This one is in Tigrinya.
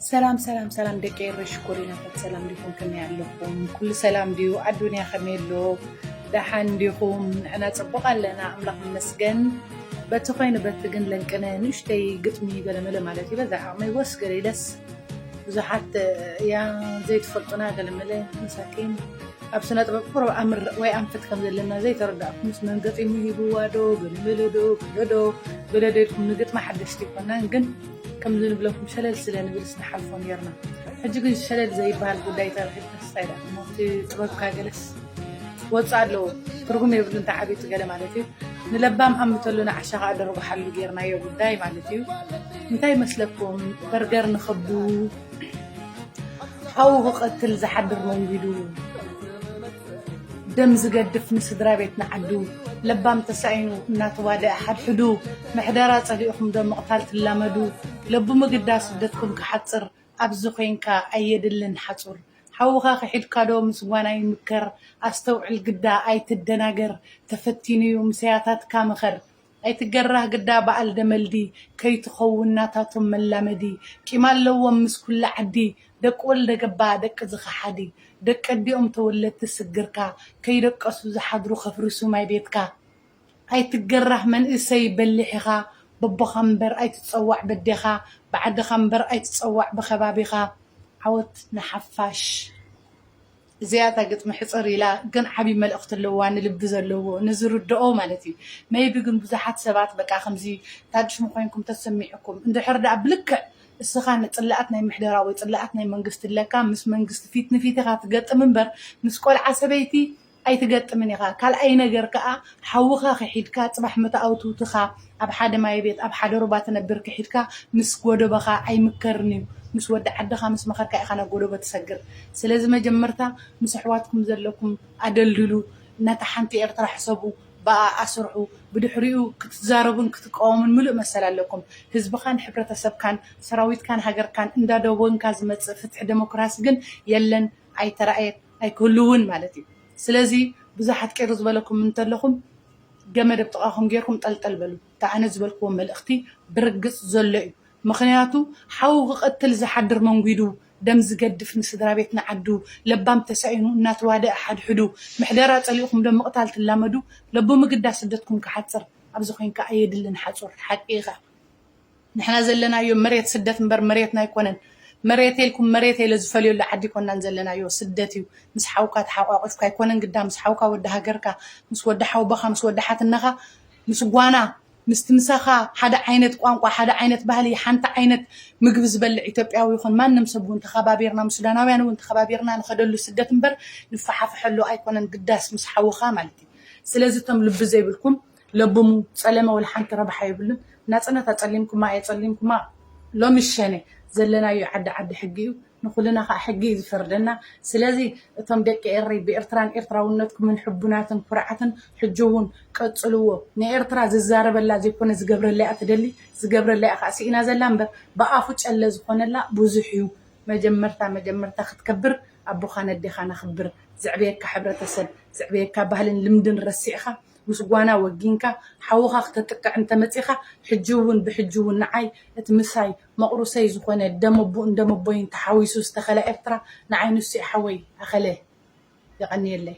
ሰላም ሰላም ሰላም ደቂ ኤረይ ሽኮሪናታት፣ ሰላም ዲኹም? ከመይ ኣለኹም? ኩሉ ሰላም ድዩ? ኣዱንያ ከመይ ኣሎ? ደሓን ዲኹም? ንሕና ጽቡቕ ኣለና፣ ኣምላኽ ይመስገን። በቲ ኮይኑ በቲ ግን ለንቅነ ንእሽተይ ግጥሚ ገለመለ ማለት እዩ። በዛ ዓቕመይ ወስ ገለ ኢለስ ብዙሓት እያ ዘይትፈልጡና ገለመለ መሳኪን ኣብ ስነ ጥበብ ቁሩብ ኣምርቕ ወይ ኣንፈት ከም ዘለና ዘይተረዳእኩምስ፣ መን ገጢሙ ሂብዋ ዶ፣ ገለመለ ዶ፣ ገለ ዶ፣ ገለ ዶ ኢልኩም ንግጥሚ ሓደሽቲ ኣይኮናን፣ ግን ከምዚ ንብለኩም ሸለል ስለ ንብልስ ንሓልፎ ኔርና። ሕጂ ግን ሸለል ዘይበሃል ጉዳይ ተረኺብካስ እንታይ ደኣ እሞ እቲ ጥበብካ ገለስ ወጻእ ኣለዎ፣ ትርጉም የብሉን ተዓቢጡ ገለ ማለት እዩ። ንለባም ኣምተሉ ንዓሻ ከኣ ደርጉሓሉ ጌርናዮ ጉዳይ ማለት እዩ። እንታይ ይመስለኩም? በርገር ንኸቡ ሓዉ ክቐትል ዝሓድር መንጒዱ፣ ደም ዝገድፍ ንስድራ ቤት ንዓዱ፣ ለባም ተሳኢኑ እናተዋደአ ሓድሕዱ፣ ምሕደራ ጸሊእኹም ዶ ምቕታል ትላመዱ፣ ለቡ ምግዳ ስደትኩም ክሓጽር፣ ኣብዚ ኮይንካ ኣየድልን ሓጹር። ሓውኻ ክሒድካ ዶ ምስ ጓና ይምከር፣ ኣስተውዕል ግዳ ኣይትደናገር፣ ተፈቲኑዩ ምሰያታትካ ምኸር። ኣይትገራህ ግዳ በኣል ደመልዲ፣ ከይትኸውን ናታቶም መላመዲ። ቂም ኣለዎም ምስ ኩላ ዓዲ፣ ደቂ ወልደ ገባ ደቂ ዝኸሓዲ። ደቂ ኣዲኦም ተወለድቲ ስግርካ፣ ከይደቀሱ ዝሓድሩ ከፍርሱ ማይ ቤትካ። ኣይትገራህ መንእሰይ በሊሕ ኢኻ፣ በቦኻ እምበር ኣይትጸዋዕ በዴኻ፣ ብዓድኻ እምበር ኣይትጸዋዕ ብኸባቢኻ። ዓወት ንሓፋሽ። እዚኣ እታ ግጥሚ ሕጽር ኢላ ግን ዓቢ መልእኽቲ ኣለዋ፣ ንልቢ ዘለዎ ንዝርድኦ ማለት እዩ። ሜይቢ ግን ብዙሓት ሰባት በቃ ከምዚ ታድሽሙ ኮይንኩም ተሰሚዕኩም እንድሕር ደኣ ብልክዕ እስኻ ንጽላኣት ናይ ምሕደራ ወይ ጽላኣት ናይ መንግስቲ ኣለካ ምስ መንግስቲ ፊት ንፊት ኢኻ ትገጥም እምበር ምስ ቆልዓ ሰበይቲ ኣይትገጥምን ኢኻ። ካልኣይ ነገር ከኣ ሓውኻ ክሒድካ ጽባሕ መታኣውትውትኻ ኣብ ሓደ ማይ ቤት ኣብ ሓደ ሩባ ትነብር ክሒድካ ምስ ጎደቦኻ ኣይምከርን እዩ። ምስ ወዲ ዓድኻ ምስ መኸርካ ኢኻ ናብ ጎደቦ ትሰግር። ስለዚ መጀመርታ ምስ ኣሕዋትኩም ዘለኩም ኣደልድሉ፣ ነታ ሓንቲ ኤርትራ ሕሰቡ፣ ብኣ ኣስርሑ። ብድሕሪኡ ክትዛረቡን ክትቃወሙን ምሉእ መሰል ኣለኩም። ህዝብኻን ሕብረተሰብካን ሰራዊትካን ሃገርካን እንዳደወንካ ዝመጽእ ፍትሒ ደሞክራሲ ግን የለን፣ ኣይተራእየን፣ ኣይክህልውን ማለት እዩ። ስለዚ ብዙሓት ቅር ዝበለኩም እንተለኹም ገመድ ኣብ ጥቓኹም ጌርኩም ጠልጠል በሉ። እታ ኣነ ዝበልክዎ መልእኽቲ ብርግጽ ዘሎ እዩ። ምኽንያቱ ሓው ክቐትል ዝሓድር መንጒዱ፣ ደም ዝገድፍ ንስድራ ቤት ንዓዱ፣ ለባም ተሳኢኑ እናተዋደአ ሓድሕዱ፣ ምሕደራ ጸሊእኹም ዶ ምቕታል ትላመዱ፣ ለቡ ምግዳ ስደትኩም ክሓጽር፣ ኣብዚ ኮይንካ ኣየድልን ሓጹር። ሓቂ ኢኻ። ንሕና ዘለናዮ መሬት ስደት እምበር መሬትና ኣይኮነን። መሬት ኢልኩም መሬት ኢለ ዝፈልየሉ ዓዲ ኣይኮናን ዘለናዮ፣ ስደት እዩ። ምስ ሓውካ ተሓቋቂፍካ ኣይኮነን ግዳ፣ ምስ ሓውካ ወዲ ሃገርካ፣ ምስ ወዲ ሓውቦኻ፣ ምስ ወዲ ሓትነኻ፣ ምስ ጓና፣ ምስቲ ምሳኻ ሓደ ዓይነት ቋንቋ፣ ሓደ ዓይነት ባህሊ፣ ሓንቲ ዓይነት ምግቢ ዝበልዕ ኢትዮጵያዊ ይኹን ማንም ሰብ እውን ተኸባቢርና፣ ምስ ሱዳናውያን እውን ተኸባቢርና ንኸደሉ ስደት እምበር ንፈሓፍሐሉ ኣይኮነን ግዳስ ምስ ሓውኻ ማለት እዩ። ስለዚ እቶም ልቢ ዘይብልኩም ለብሙ፣ ጸለመ ወላ ሓንቲ ረብሓ የብሉን። ናጽነት ኣጸሊምኩማ ኣየጸሊምኩማ ሎሚ ሸነ ዘለናዮ ዓዲ ዓዲ ሕጊ እዩ። ንኹልና ኸኣ ሕጊ እዩ ዝፈርደና። ስለዚ እቶም ደቂ ኤረይ ብኤርትራን ኤርትራውነትኩምን ሕቡናትን ኩርዓትን ሕጂ እውን ቀጽልዎ። ንኤርትራ ዝዛረበላ ዘይኮነ ዝገብረላ እያ ትደሊ። ዝገብረላ እያ ኸኣ ስኢና ዘላ እምበር ብኣፉ ጨለ ዝኾነላ ብዙሕ እዩ። መጀመርታ መጀመርታ ክትከብር ኣቦኻን ኣዴኻን ኣኽብር። ዘዕበየካ ሕብረተሰብ፣ ዘዕበየካ ባህልን ልምድን ረሲዕኻ ምስ ጓና ወጊንካ ሓውኻ ክተጥቅዕ እንተመጺኻ፣ ሕጂ እውን ብሕጂ እውን ንዓይ እቲ ምሳይ መቑሩሰይ ዝኾነ ደም ኣቦኡን ደም ኣቦይን ተሓዊሱ ዝተኸላ ኤርትራ ንዓይ ንሱ እዩ ሓወይ ኣኸለ። የቐንየለይ።